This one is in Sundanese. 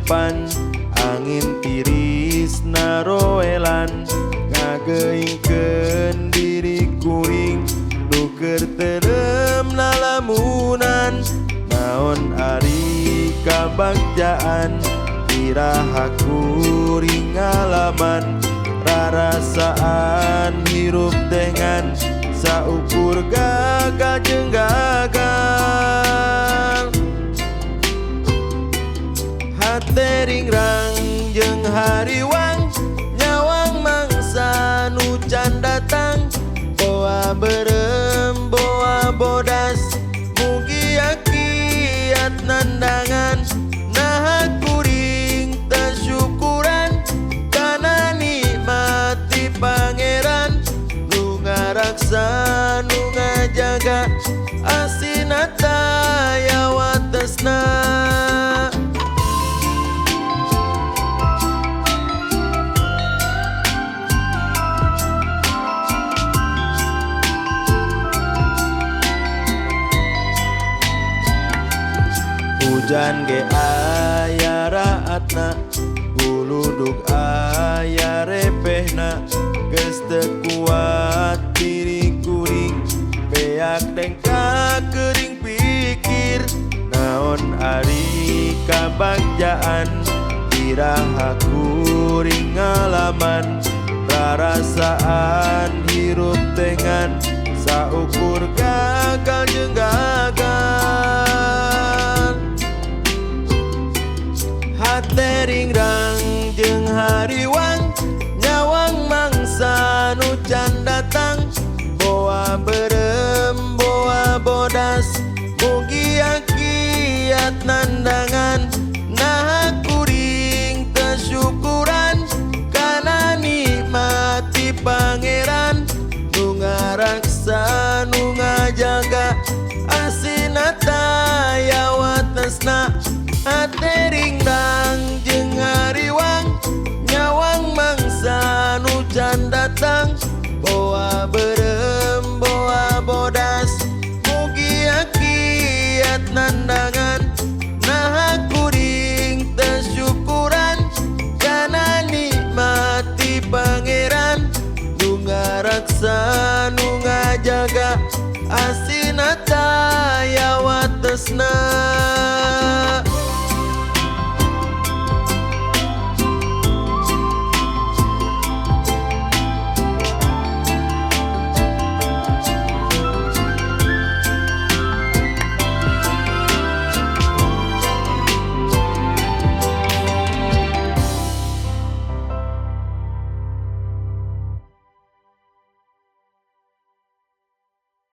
kahirupan angin tiris naroelan ngageingkeun diri kuring nu keur terem lalamunan naon ari kabagjaan iraha kuring ngalaman rarasaan hirup dengan saukur gagal jeung gagal hate ringrang jeung hariwang nyawang mangsa nu can datang boa berem boa bodas mugi kiat nandangan naha kuring teu syukuran kana nikmat ti pangeran nu ngaraksa nu ngajaga asina taya watesna. Hujan ge aya raatna guludug aya repehna geus teu kuat diri kuring beak dengka keuring pikir naon ari kabagjaan iraha kuring ngalaman rarasaan hirup dengan saukur gagal jeung gagal hate ringrang jeung hariwang nyawang mangsa nu can datang boa berem boa bodas mugi kiat nandangan naha kuring teu syukuran kana nikmat ti pangeran nu ngaraksa nu ngajaga asina taya watesna hate ringrang jeung hariwang nyawang mangsa nu can datang boa berem boa bodas mugi kiat nandangan naha kuring teu syukuran kana nikmat ti pangeran nu ngaraksa nu ngajaga asina taya watesna.